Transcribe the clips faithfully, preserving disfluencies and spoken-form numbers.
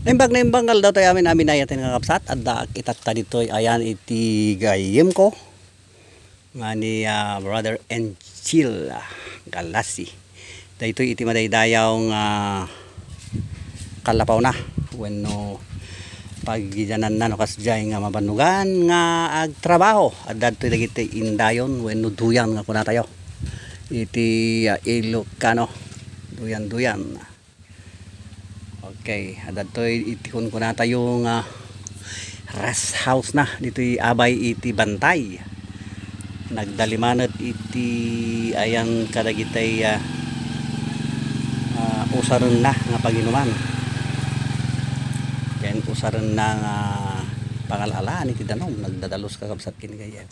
Naimbag, naimbag nga aldaw tayo amin, amin ay atin nga kabsat. Adda ak itatta ditoy ayan iti gayyemko nga ni, ah, Brother Enchil, ah, Galasi. Daytoy iti madaydayaw nga kallapawna wenno pagidananna no kasdiay nga mabannogan nga agtrabaho. Adda ditoy dagiti indayon wenno duyan nga kunatayo iti, ah, Ilocano. Duyan-duyan. Okay, adda ditoy iti kunkunatayo nga rest house na ditoy abay iti bantay. Nagdalimanet iti ayan kadagitay, ah, ah, usarenna nga panginuman. Ken usarenna nga pangal-alaan iti danum, nagdadalus kakabsat ken gayyem.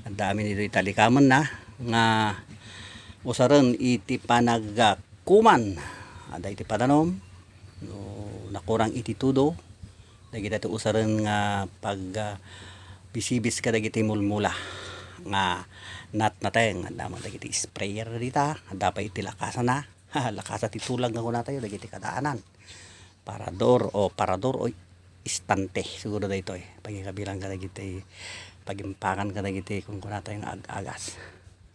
Adda amin iti talikamenna nga usaren iti panagkuman. Adda iti padanom, no nakurang iti tudo, dagita ti usaren nga pag, ah, bisibis kadagiti mulmula nga natnateng. Adda met dagiti sprayer dita, adda pay iti lakasana. Lakasa ti tulag nga kunatayo, dagiti kadaanan. Parador o parador o istante, siguro daytoy. Pagikabilang kadagiti pagimpangan kadagiti kunkunatayo nga ag-agas.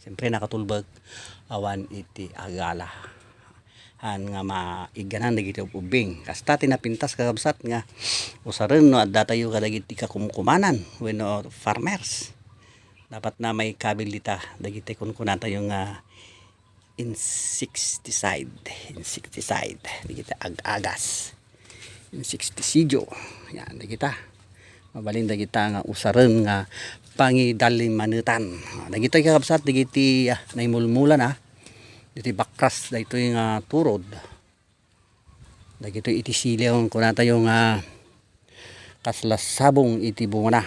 Siyempre, nakatulbek awan iti agala. Haan nga maigganan dagiti ub-ubbing. Kasta ti napintas, kakabsat, nga usaren no adda tayo kadagiti kakumkumanan wenno farmers. Dapat na maikabil dita dagiti kunkunatayo nga insecticide, insecticide, dagiti ag-agas, insecticidio. Yan, dagita. Mabalin dagita nga usaren nga pangidalimanetan. Ah, dagitoy kakabsat, dagiti, ah, naimulmula na. Dagiti bakras, daytoy nga turod. Dagitoy iti sili, kunatayo nga kasla sabong iti bungana.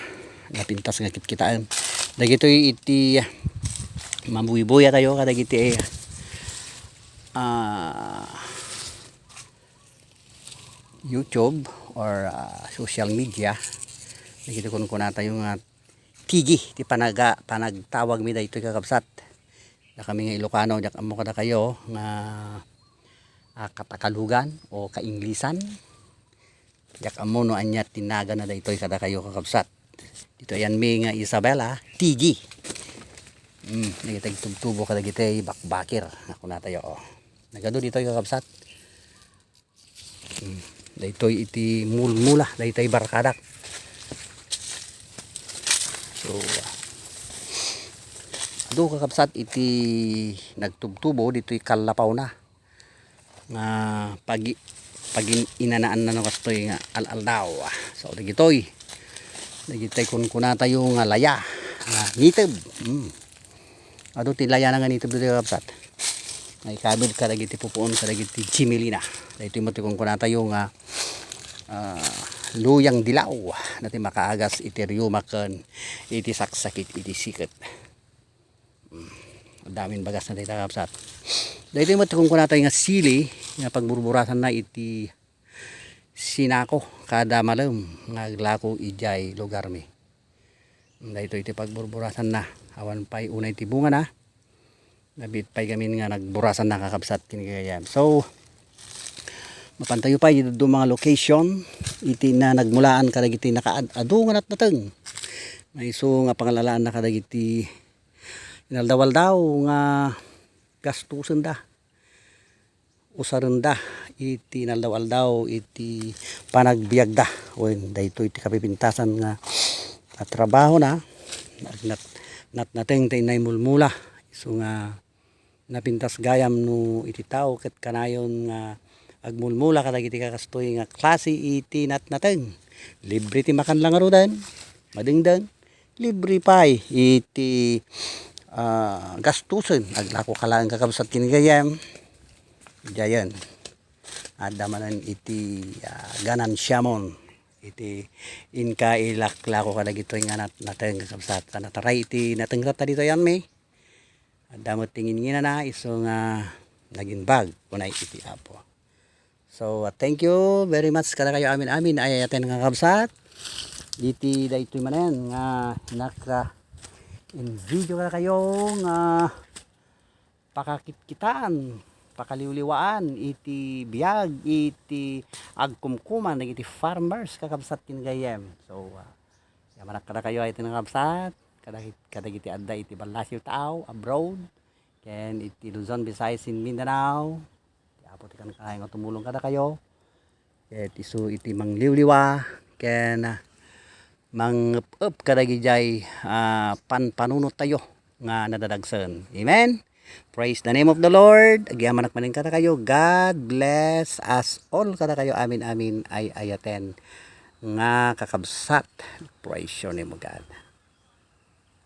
Napintas nga kitkitaen. Dagitoy iti, ah, mabuybuya tayo kadagiti, ah, YouTube or, ah, social media. Dagiti kunkunatayo nga tigi ti panaga-, panagtawagmi daytoy, kakabsat. Dakami nga Ilocano, diak ammo kadakayo nga, ah, katagalugan o kainglisan. Diak ammo no ania ti nagana daytoy kadakayo, kakabsat. Ditoy ayanmi nga Isabela, tigi. Mm, dagiti agtubtubo kadagiti bakbakir nga kunatayo, oh. Nagadu ditoy, kakabsat. Hmm. Daytoy iti mulmula, daytoy barkadak. So, adu, kakabsat, iti nagtubtubo ditoy kallapawna nga pagi-, pagin-, inanaanna no kastoy nga al-aldaw. So, dagitoy, dagitoy kunkunatayo nga laya, nga nitib. Hmm. Adu ti layana nga nitib ditoy, kakabsat. Naikabil kadagiti pupuon kadagiti Jimelina. Daytoy met ti kunkunatayo nga, ah, luyang dilaw. Daytoy makaagas iti riyuma ken iti saksakit iti siket. Hmm. Adda amin bagasna dayta, kakabsat. Daytoy met ti kunkunatayo nga sili nga pagburburasanna iti sinako kada malem nga aglako idiay lugarmi. Daytoy ti pagburburasanna. Awan pay unay ti bungana. Nabiit pay gamin nga nagburasanna, kakabsat, ken gagayyem. So, mapantayo pay iti dadduma nga location iti na nagmulaan kadagiti nakaad-adu nga natnateng. Maisu nga pangalalaanna kadagiti inaldaw-aldaw nga gastusenda. Usarenda iti inaldaw-aldaw iti panagbiagda. Wen, daytoy ti kapipintasan nga, nga trabahona. Nat-, natnateng ti naimulmula. Isu nga napintas gayam no iti tao ket kanayon nga agmulmula kadagiti kakastoy nga klase iti natnateng. Libre ti makanla ngaruden, madengdeng, libre pay iti, ah, gastusen. Aglakoka laeng, kakabsat, ken gagayyem. Diayen. Adda manen iti, ah, ganansiamon. Iti inka ilaklako kadagitoy nga nat-, nateng, kakabsat. Ta nataray iti natengrata ditoy ayanmi. Adda met ti nginnginana isu nga nagimbag unay iti Apo. So, uh, thank you very much kadakayo amin-amin ay ayaten nga kabsat. Iti daytoy manen nga naka-, in video kadakayo nga pakakitkitaan pakaliwliwaan iti biag iti agkumkuman dagiti farmers, kakabsat ken gayyem. So, ah, yamanak kadakayo ay iti nakabsat, kadagit-, kadagiti adda iti ballasiw tao abroad, ken iti Luzon, Visayas, ken Mindanao. Ti Apo ti kankanayon nga tumulong kadakayo. Ket isu iti mangliwliwa ken mangep-ep kadagijay, ah, panpanunottayo nga nadadagsen. Amen. Praise the name of the Lord. Agyamanak manen kadakayo. God bless us all kadakayo. Amin, amin. Ay ayaten nga kakabsat. Praise your name, O God.